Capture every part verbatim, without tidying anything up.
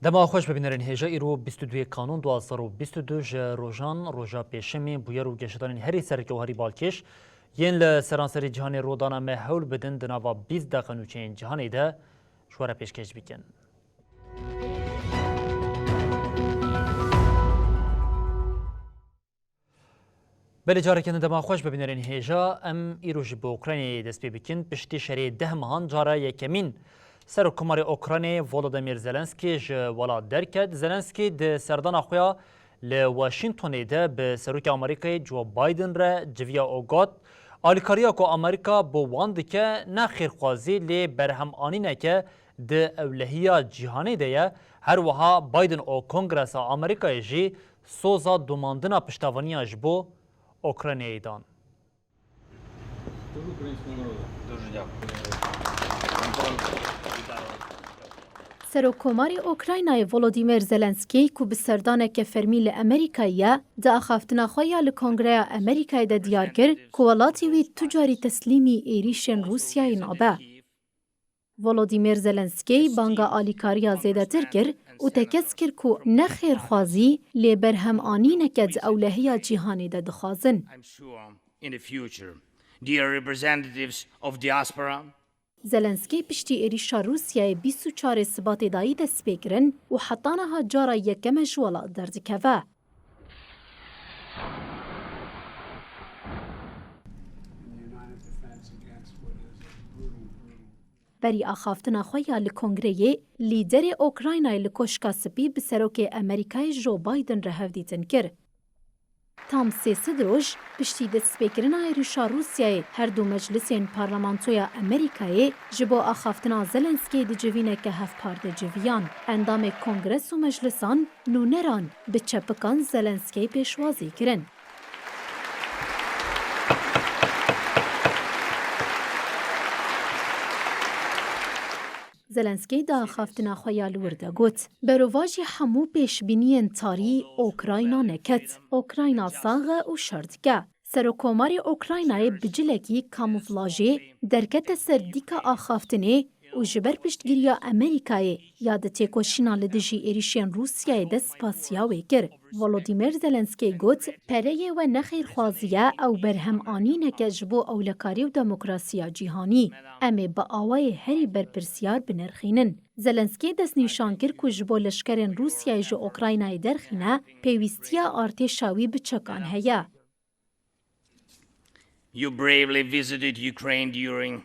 Dema xweş bibînerên hêja, îro bîst û duyê Kanûn du hazar û bîst û du ji rojan, roja pêşemê, bûyer û geşedanên herî sereke û herî balkêş yên li seranserî cîhanê rû dana, me hewl bidin di nava bîst deqa nûçeyên cîhanê de ji we re pêşkêş bikin. Belê, careke din dema xweş bibînerên hêja. Em îro ji bo Ukraynayê dest pê bikin. Piştî şerê deh mehan cara yekemîn Serokkomarê Ukraynayê Volodymyr Zelensky ji welat derket. Zelensky di serdana xwe ya li Washingtonê de bi Serokê Amerîkayê Joe Biden re civiya û got, alîkariya ku Amerîka bo wan dike ne xêrxwazî lê berhemanîneke di ewlehiya cîhanê de ye. Her wiha Biden û Kongresa Amerîkayê jî soza domandina piştevaniya ji bo Ukraynayê dan. Serokkomarê Ukraynayê Volodymyr Zelensky ku bi serdaneke fermî li Amerîkayê ye, di axaftina xwe ya li Kongreya Amerîkayê de diyar kir ku welatê wî tu carî teslîmî êrîşên Rûsyayê nabe. Volodymyr Zelensky banga alîkariya zêdetir kir û tekez kir ku ne xêrxwazî lê berhemanîneke di ewlehiya cîhanê de dixwazin. Zelensky piştî êrîşa Rûsyayê bîst û çarê Sibatê dayî destpêkirin û heta niha cara yekem e ji welat derdikeve. Berî axaftina xwe ya li Kongreyê, lîderê Ukraynayê li Koşka Spî bi Serokê Amerîkayê Joe Biden re hevdîtin kir. Tam sê sed roj piştî destpêkirina êrîşa Rûsyayê, her du meclisên Parlamentoya Amerîkayê ji bo axaftina Zelenskyê di civîneke hevpar de civiyan. Endamê Kongres û meclisan nûneran bi çepikan Zelenskyê pêşwazî kirin. Zelenskyy di axaftina xwe ya li wir de got, berovajî hemû pêşbîniyên tarî Ukrayna neket. Ukrayna sax e û şer dike. Serokkomarê Ukraynayê bi cilekî kamuflajê derkete ser dîka axaftinê û ji ber piştgiriya Amerîkayê ya di têkoşîna li dijî êrîşên Rûsyayê de spasiya wê kir. Volodymyr Zelenskyy got, pereyê we ne xêrxwazî ye, ew berhemanîneke ji bo ewlekarî û demokrasiya cîhanî. Em ê bi awayê herî berpirsiyar binirxînin. Zelenskyy destnîşan kir ku ji bo leşkerên Rûsyayê ji Ukraynayê derxîne, pêwîstiya artêşa wî bi çekan heye. You bravely visited Ukraine during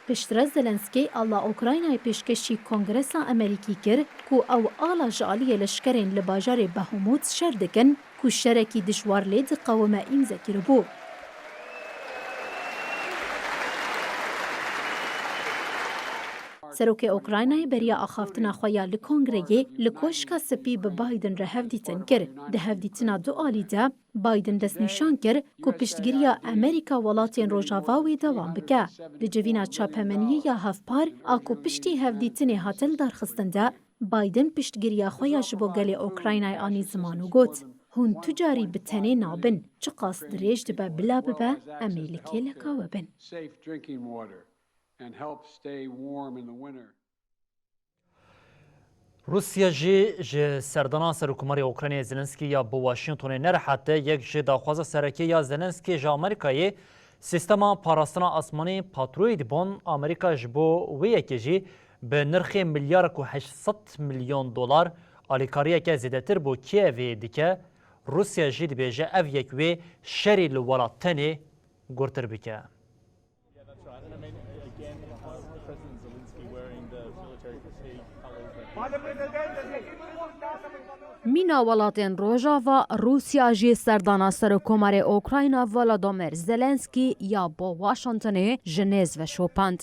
Piştre Zelenskyy ala Ukraynayê pêşkêşî Kongresa Amerîkî kir ku ew ala ji aliyê leşkerên li bajarê Bahmut şer dikin ku şerekî dijwar lê diqewime îmze kiribû. Serokê Ukraynayê beriya axaftina xwe ya li Kongreyê li Koşka Spî bi Biden re hevdîtin kir. Di hevdîtina du alî de Biden destnîşan kir ku piştgiriya Amerîka welatên Rojava wê dewam bike. Di civîna çapemeniyê ya hevpar a ku piştî hevdîtinê hate lidarxistin de, Biden piştgiriya xwe ya ji bo gelê Ukraynayê anî ziman û got, hûn tu carî bi tenê nabin, çiqas dirêj dibe bila bibe, em ê li kêleka we bin. Rûsya jî ji serdana Serokkomarê Ukraynayê Zelensky ya bi Washingtonê nerehet e. Yek ji daxwaza sereke ya Zelensky ji Amerîkayê sîstema parastina asmanî Patriot bûn. Amerîka ji bo wê yekê jî bi nirxê milyarek û heşt sed milyon dolar alîkariyeke zêdetir bo Kievê dike. Rûsya jî dibêje ev yek wê şerî li welat tenê gurtir bike. Mîna welatên Rojava, Rûsya jî serdana Serokkomarê Ukrayna Volodymyr Zelensky ya bo Washingtonê ji nêz ve şopand.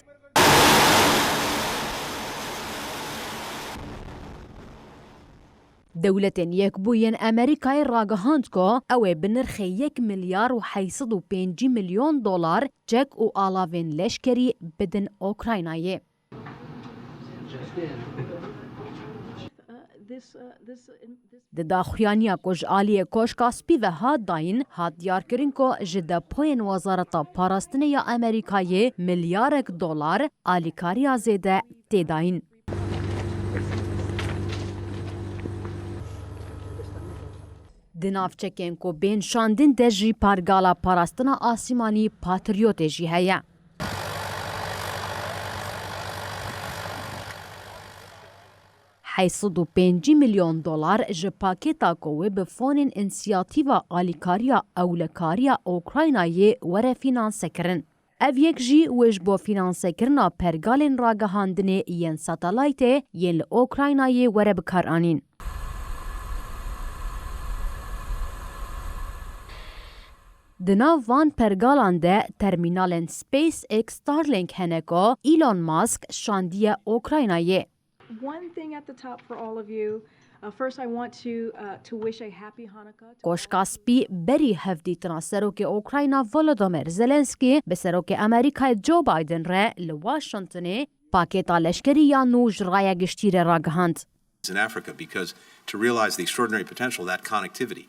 Dewletên Yekbûyî yên Amerîkayê ragihand ku ew ê bi nirxê yek milyar û heyt sed û pêncî milyon dolar çek û alavên leşkerî bidin Ukraynayê. Di daxuyaniya ku ji aliyê Koşka Spî ve hat dayîn, hat diyarkirin ku ji depoyên Wezareta Parastinê ya Amerîkayê milyarek dolar alîkariya zêde tê dayîn. Di navçekên ku bên şandin de jî pergala parastina asîmanî Patriotê jî heye. Heyt sed û pêncî milyon dolar ji pakêta ku wê bi fonên însiyatîfa alîkariya ewlekariya Ukraynayê were fînansekirin. Ev yek jî wê ji bo fînansekirina pergalên ragihandinê yên satelaytê yên li Ukraynayê were bikaranîn. Di nav van pergalan de termînalên SpaceX Starlink hene ku Elon Musk şandiye Ukraynayê. One thing at the top for all of you. Uh, first, I want to, uh, to wish a happy Hanukkah to Koşka Spî berî hevdîtina Serokê Ukrayna Volodymyr Zelensky bi Serokê Amerîkayê Joe Biden re li Washingtonê pakêta leşkerî ya nû ji raya giştî re ragihand. In Africa, because to realize the extraordinary potential of that connectivity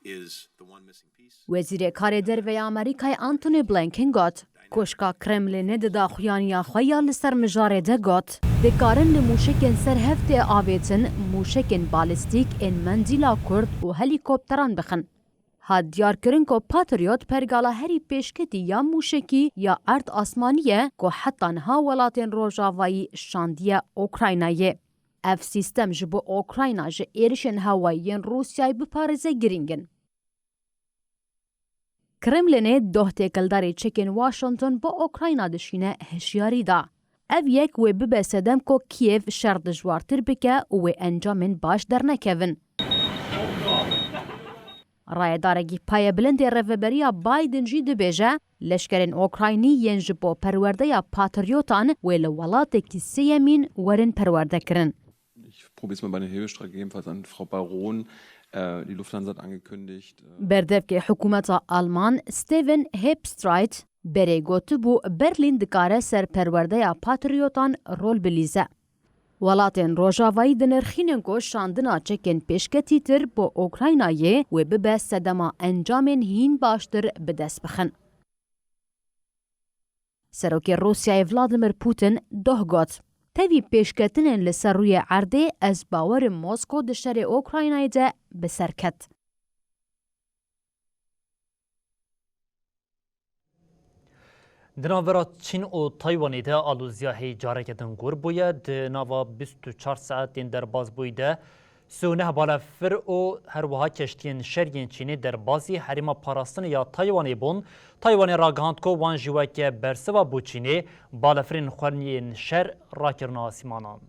is the one missing piece. Wezîrê Karê Derve ya Amerîkayê Antony Blinken got, Koşka Kremlinê di daxuyaniya xwe ya li ser mijarê de got, dikarin li mûşekên ser hev tê avêtin, mûşekên balîstîk ên menzîla kurt û helîkopteran bixin. Hat diyarkirin ku Patriot pergala herî pêşketî ya mûşekî ya erd asmanî ye ku heta niha welatên Rojavayî şandiye Ukraynayê. Ev sîstem ji bo Ukrayna ji êrişên hewayî yên Rûsyayê biparêze girîng in. Kremlinê doh têkildarî çekên Washington bo Ukrayna dişîne hişyarî da. Ev yek wê bibe sedem ku Kiev şer dijwartir bike û wê encamên baş dernekevin. Rayedarekî payebilind ê Rêveberiya Biden jî dibêje, leşkerên Ukraynî yên ji bo perwerdeya Patriotan wê li welatekî sêyemîn werin perwerdekirin. Ich probiere es mal bei der Hebelstrecke, jedenfalls an Frau Baron, äh, die Lufthansa hat angekündigt, äh, Berdevkê hikûmeta Alman Steven Hebestreit berê gotibû Berlîn dikare ser perwerdeya Patriotan rol bilîze. Welatên Rojavayî dinirxînin ku şandina çekên pêşketîtir bo Ukraynayê wê bibe sedema encamên hîn baştir bi dest bixin. Serokê Rûsyayê Vladimir Putin doh got, Tevî pêşketinên li ser rûyê erdê ez bawer im Mosko di şerê Ukraynayê de bi ser ket. Di navbera Çîn û Taywanê de aloziya hê careke din gor bûye. Di nava bîst û çar saetên derbasbûyî de sî û neh balafir û her wiha keştiyên şer yên Çînê derbasî herêma parastinê ya Taywanê bûn. Taywanê ragihand ku wan jî weke bersiva bo Çînê balafirên xwe yên şer rakirine asîmanan.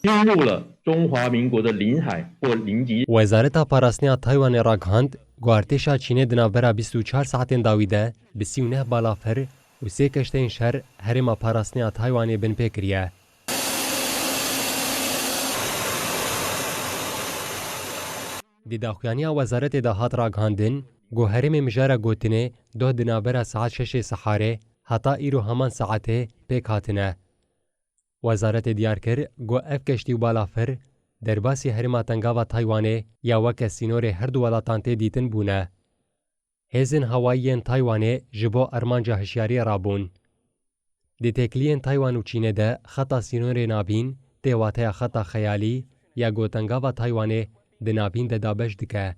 侵入了中华民国的领海或邻近。 Wezareta Parastinê ya Taywanê ragihand ku artêşa Çînê di navbera bîst û çar saetên dawî de bi sî û neh balafir û sê keşteyên şer herêma parastinê ya Taywanê binpê kiriye. Di daxuyaniya wezaretê de hat ragihandin ku herêmê mijara gotinê doh di navbera saet şeşê siharê heta îro heman saetê pêk hatine. Wezaretê diyar kir ku ev keştî û balafir derbasî herêma tengava Taywanê ya weke sînorê her du welatan tê dîtin bûne. Hêzên hewayî yên Taywanê ji bo armanca hişyariyê rabûn. Di têkiliyên Taywan û Çînê de xeta sînorê navîn tê wateya xeta xeyalî ya ku tengava Taywanê di navîn de dabeş dike.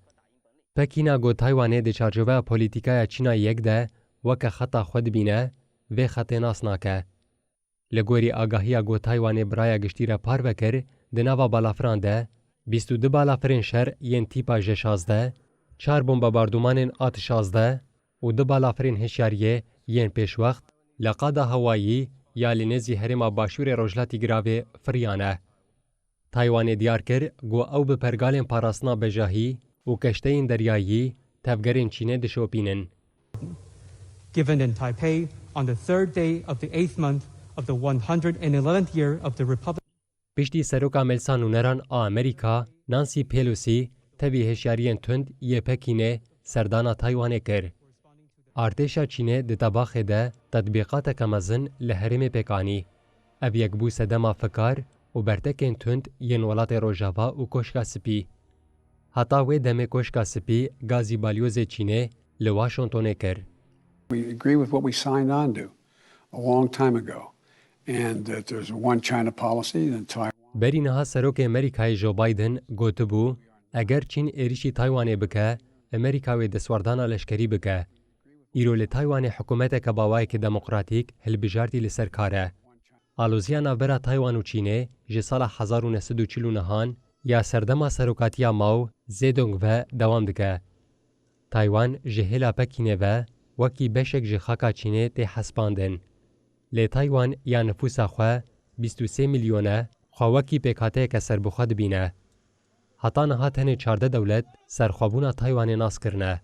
Pekîna ku Taywanê di çarçoveya polîtîkaya Çîna yek de weke xeta xwe dibîne, vê xetê nas nake. Li gorî agahiya ku Taywanê bi raya giştî re parve kir, di nava balafiran de bîst û du balafirên şer yên tîpa J şazdeh, çar bombabardûmanên A T şazdeh û du balafirên hişyariyê yên pêşwext li qada hewayî ya li nêzî herêma başûrê rojhilatî Giravê firiyane. Taywanê diyar kir ku ew bi pergalên parastina bejahî û keşteyên deryayî tevgerên Çînê dişopînin. Given in Taipei on the third day of the eighth month of the one hundred and eleventh year of the Republic. Piştî seroka Meclisa Nûneran a Amerîka, Nancy Pelosi, tevî hişyariyên tund yê Pekînê serdana Taywanê kir. Artêşa Çînê di Tebaxê de tetbîqateke mezin li herêmê pêk anî. Ev yek bû sedema fikar û bertekên tund yên Welatê Rojava û Koşka Spî. Heta wê demê Koşka Spî gazî balyozê Çînê li Washingtonê kir. We agree with what we signed on to a long time ago, and that there's a one China policy, and Taiwan. Berî niha Serokê Amerîkayê Joe Biden gotibû, eger Çîn êrîşî Taywanê bike, Amerîka wê destwerdana leşkerî bike. Îro li Taywanê hikûmeteke bi awayekî demokratîk hilbijartî li ser kar e. Aloziya navbera Taywan û Çînê ji sala hezar û neh sed û çil û nehan ya serdema serokatiya Mao Zedong ve dewam dike. Taywan ji hêla Pekînê ve wekî beşek ji xaka Çînê tê hesibandin. Lê Taywan ya nifûsa xwe bîst û sê milyon e, xwe wekî pêkhateyeke serbixwe dibîne. Heta niha tenê çardeh dewlet serxwebûna Taywanê nas kirine.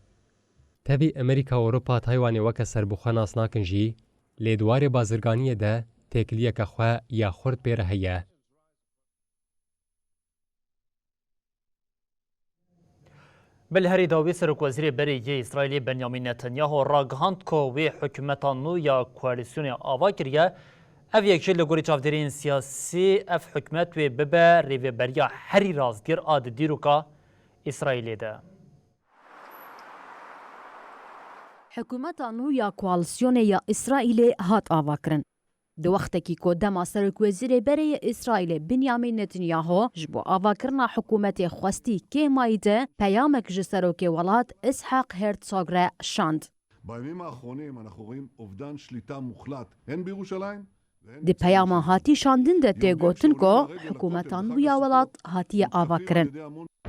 Tevî Amerîka û Ewropa Taywanê weke serbixwe nas nakin jî, lê di warê bazirganiyê de têkiliyeke xwe ya xurt pê re heye. Bi li herî dawî Serokwezîrê berê yê Îsraîlê Benyamin Netanyahu ragihand ku wê hikûmeta nû ya koalîsyonê ava kiriye. Ev yek jî li gorî çavdêriyên siyasî ev hikûmet wê bibe rêveberiya herî rastgir a di dîroka Îsraîlê de. Hikûmeta nû ya koalîsyonê ya Îsraîlê hat avakirin. Di wextekî ku dema Serokwezîrê berê yê Îsraîlê Binyamin Netanyahu ji bo avakirina hikûmetê xwestî kêmayî de peyamek ji serokê welat Ishak Herzog re şand. בימים האחרונים אנחנו רואים אובדן שליטה מוחלט, הן בירושלים והן Di peyama hatî şandin de tê gotin ku hikûmeta nû ya welat hatiye avakirin.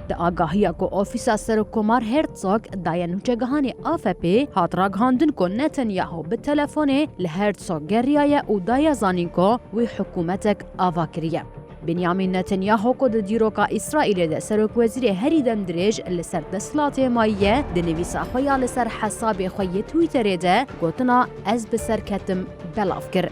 Di agahiya ku Ofîsa Serokkomar Herzog daye nûçegihanê A F P'ê, hat ragihandin ku Netanyahu bi telefonê li Herzog geriyaye û daye zanîn ku wî hikûmetek ava kiriye. Binyamin Netanyahu ku di dîroka Îsraîlê de serokwezîrê herî demdirêj li ser desthilatê mayiye, di nivîsa xwe ya li ser hesabê xwe yê Twitterê de gotina ez bi ser ketim belav kir.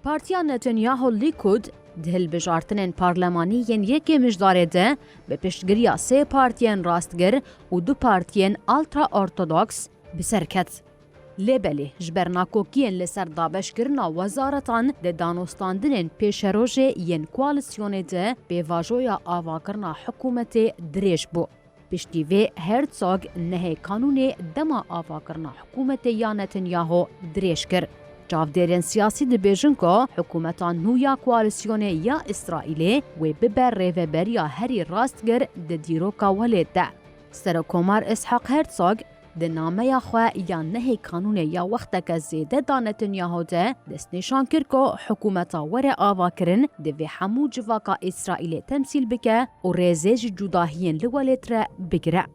Partiya Netanyahu Likud di hilbijartinên parlemanî yên yekê mijdarê de bi piştgiriya sê partiyên rastgir û du partiyên ultra-ortodoks bi ser ket. Lê belê ji ber nakokiyên li ser dabeşkirina wezaretan di danûstandinên pêşerojê yên koalîsyonê de pêvajoya avakirina hikûmetê dirêj bû. Piştî vê Herzog nehê kanûnê dema avakirina hikûmetê ya Netanyahu dirêj kir. Çavdêrên siyasî dibêjin ku hikûmeta nû ya koalîsyonê ya Îsraîlê wê bibe rêveberiya herî rastgir di dîroka welêt de. Serokkomar Ishak Herzog di nameya xwe ya nehê kanûnê ya wexteke zêde da Netanyahu de destnîşan kir ku hikûmeta were avakirin divê hemû civaka Îsraîlê temsîl bike û rêzê ji cudahiyên li welêt re bigire.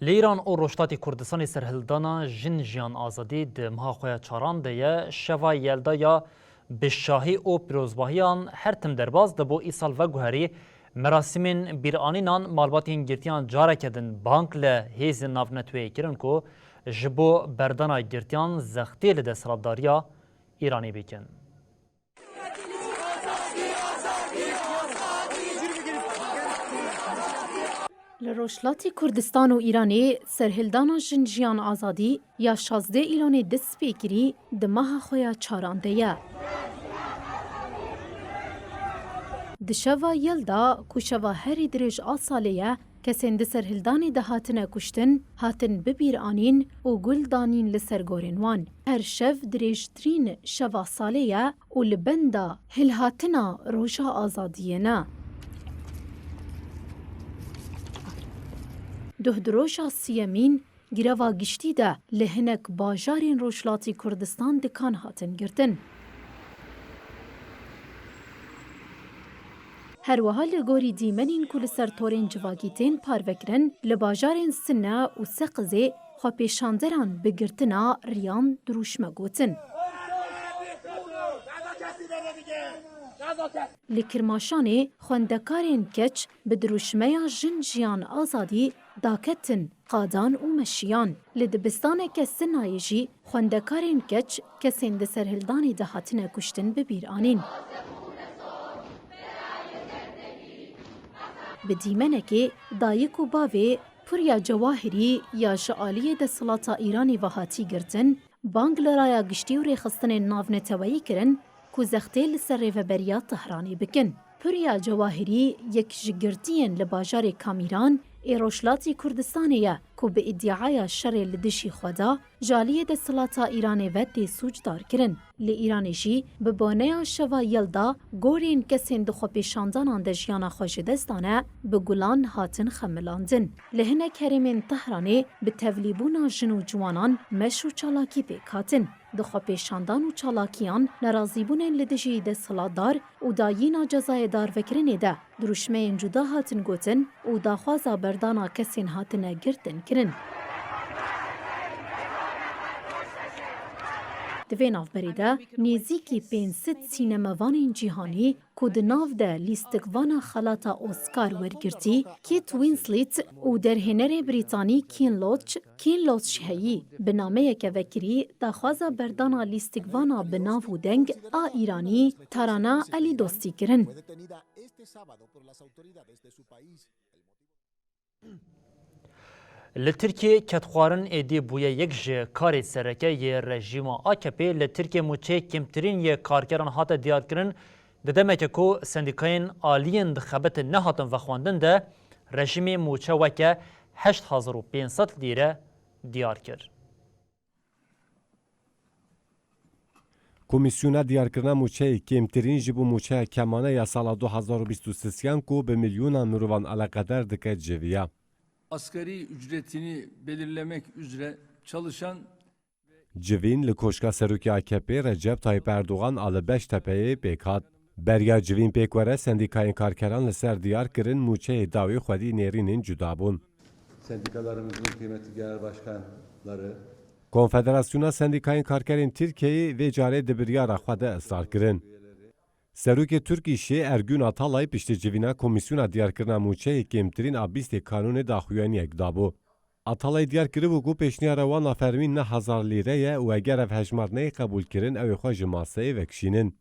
Li Îran û Rojhilatê Kurdistanê serhildana Jin Jiyan Azadî di meha xwe ya çaran de ye. Şeva Yelda ya bi şahî û pîrozbahiyan her tim derbas dibû, îsal veguherî merasîmên bîranînan malbatên girtiyan careke din bang li hêzên navneteweyê kirin ku ji bo berdana girtiyan zextê li desthilatdariya Îranê bikin. Li Rojhilatê Kurdistan û Îranê serhildana Jin Jiyan Azadî ya şazdeh Îlanê dest pê kirî di meha xwe ya çaran de ye. Di şeva Yelda ku şeva herî dirêj a salê ye, kesên di serhildanê de hatine kuştin, hatin bibîranîn û gul danîn li ser gorên wan. Her şev dirêjtirîn şeva salê ye û li benda hilhatina Roja Azadiyê ne. Duh di roja siyemîn, greva giştî de li hinek bajarên Rojhilatê Kurdistan dikan hatin girtin. Her wiha li gorî dîmenên ku li ser torên civakî tên parvekirin, li bajarên Sine û Seqizê xwepêşanderan bi girtina riyan dirûşme gotin. Li Kirmaşanê xwendekarên keç bi dirûşmeya Jin Jiyan Azadî daketin qadan û meşiyan. Li dibistaneke Sinayê jî xwendekarên keç kesên di serhildanê de hatine kuştin bi bîr anîn. Bi dîmenekê dayik û bavê Purya Cewahirî ya ji aliyê desthilata Îranê ve hatî girtin, Bang li raya giştî û rêxistinên navneteweyî kirin ku zextê li ser rêveberiya Tehranê bikin. Puriya Cewahirî, yek ji girtiyên li bajarê Kamîran ê Rojhilatî Kurdistanê ye ku bi îdiaya şerê li dijî xwe da, ji aliyê desthilata Îranê ve tê sûcdar kirin. Li Îranê jî bi boneya şeva Yelda gorên kesên di xwepêşandanan de jiyana xwe ji dest dane, bi gulan hatin xemilandin. Li hinek herêmên Tehranê bi tevlîbûna jin û ciwanan meş û çalakî pêk hatin. Di xwepêşandan û çalakiyan nerazîbûnên li dijî desthilatdar û dayîna cezayê darvekirinê de dirûşmeyên cuda hatin gotin û daxwaza berdana kesên hatine girtin kirin. Di vê navberê de nêzîkî pênc sed sînemevanên cîhanî ku di nav de lîstikvana xelata Oscar wergirtî Kate Winslet û derhênerê Brîtanî Ken Loach, Ken Loach heyî, bi nameyeke vekirî daxwaza berdana lîstikvana bi nav û deng a Îranî Tarana Elî Dostî kirin. Li Tirkiyê kedxwarin êdî bûye yek ji karê sereke yê rejîma A K P. Li Tirkiyê mûçeyê kêmtirîn yê karkeran hate diyarkirin. Di demeke ku sendîkayên aliyên di xebitin nehatin vexwendin de, rejîmê mûçe weke heşt hezar û pênc sed lîre diyar kir. Komîsyona diyarkirina mûçeyê kêmtirîn ji bo mûçeya kemane ya sala du hezar û bîst û sisiyan ku bi milyonan mirovan eleqedar dike civiya. Asgari ücretini belirlemek üzere çalışan Civîn li koşka serokê A K P Recep Tayyip Erdogan a li Beştepeyê pêk hat. Beriya civîn pêk were, sendîkayên karkeran li ser diyar kirin mûçeyê dawî xwedî nêrînên cuda bûn. Sendikalarımızın kıymetli genel başkanları. Konfederasyona Sendîkayên Karkerên Tirkiyeyê vê carê di biryara xwe de israr kirin. Serokê Türk İşi Ergün Atalay piştî civîna Komîsyona Diyarkirina Mûçeyê Kêmtirîn a bîstê Kanûnê daxuyaniyek dabû. Atalay diyar kiribû ku pêşniyara wan a fermî neh hezar lîre ye û eger ev hejmar neyê qebûlkirin, ew ê xwe ji maseyê vekişînin.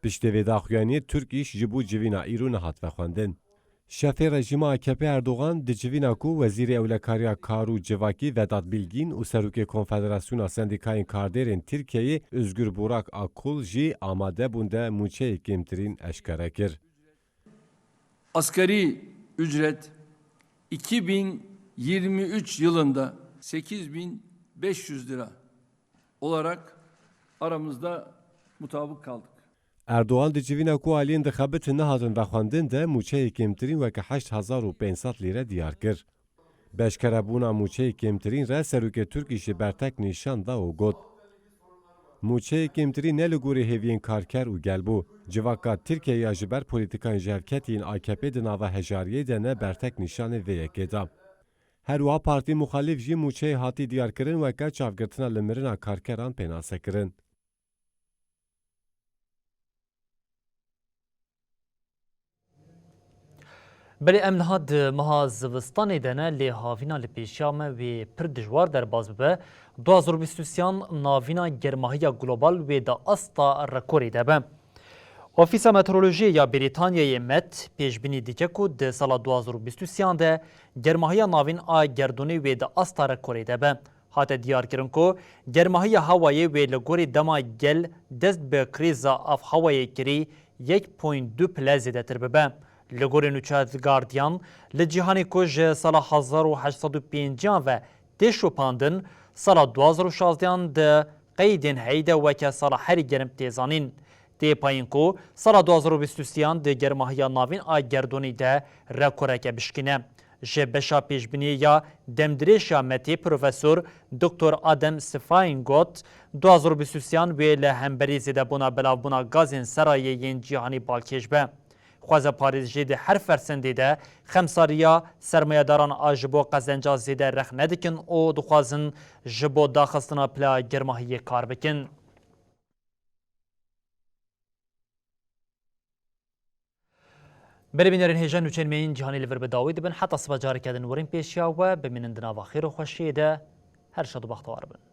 Piştê vê daxuyaniyê Türk İş ji bo civîna îro nehat vexwendin. Şefê rejîma A K P Erdogan di civîna ku Wezîrê Ewlekariya Kar û Civakî Vedat Bilgin û Serokê Konfederasyona Sendîkayên Kardêrên Tirkiyeyê Özgür Burak Akul jî amade bûn de mûçeyê kêmtirîn eşkere kir. Asgari ücret iki bin yirmi üç yılında sekiz bin beş yüz lira olarak aramızda mutabık kaldık. Erdogan di civîna ku aliyên dixebitin nehatin vexwendin de mûçeyê kêmtirîn weke heşt hezar û pênc sed lîre diyar kir. Bi eşkerebûna mûçeyê kêmtirîn re serokê Türk İşi bertek nîşan da û got, mûçeyê kêmtirîn ne li gorî hêviyên karker û gel bû. Civaka Tirkiyeyê ya ji ber polîtikayên ji hev ketiyên A K P di nava hejariyê de ne bertek nîşanê vê yekê da. Her wiha partî muxalîf jî mûçeyê hatî diyarkirin weke çavgirtina li mirina karkeran pênase kirin. Belê em niha di meha zivistanê de ne, lê havîna li pêşiya me wê pir dijwar derbas bibe. Du hezar û bîst û sêyan navîna germahiya global wê di asta rekorê de be. Ofîsa Meteorolojiyê ya Brîtanyayê Met pêşbînî dike ku di sala du hezar û bîst û sêyan de germahiya navîn a gerdûnê wê di asta rekorê de be. Hate diyarkirin ku germahiya hewayê wê li gorî dema gel dest bi krîza avhewayê kirî yek point du pile zêdetir bibe. Li gorî nûçe The Guardian, li cîhanê ku ji sala hezar û heşt sed û pêncî ve tê şopandin, sala du hezar û şazdehan di qeydên heyî de weke sala herî germ tê zanîn. Tê payîn ku sala du hezar û bîst û sêyan di germahiya navîn a gerdûnî de rekoreke bişkîne. Ji beşa pêşbîniyê ya demdirêj ya Metê Profesor Doktor Adam Sifayîn got, du hezar û bîst û sêyan wê li hemberî zêdebûna belavbûna gazên serayê yên cîhanî balkêş be. Xweza parêzijê di her fersendê de xemsariya sermayedaran a ji bo qezenca zêde rex nedikin û dixwazin ji bo daxistina pila germahiyê kar bikin. Belê bînerên hêja, nûçeyên me yên cîhanî li vir bi dawî dibin. Heta sibe careke din werîn pêşiya we, bimînin di nava xêr û xweşiyê de. Her şad û bextewar bin.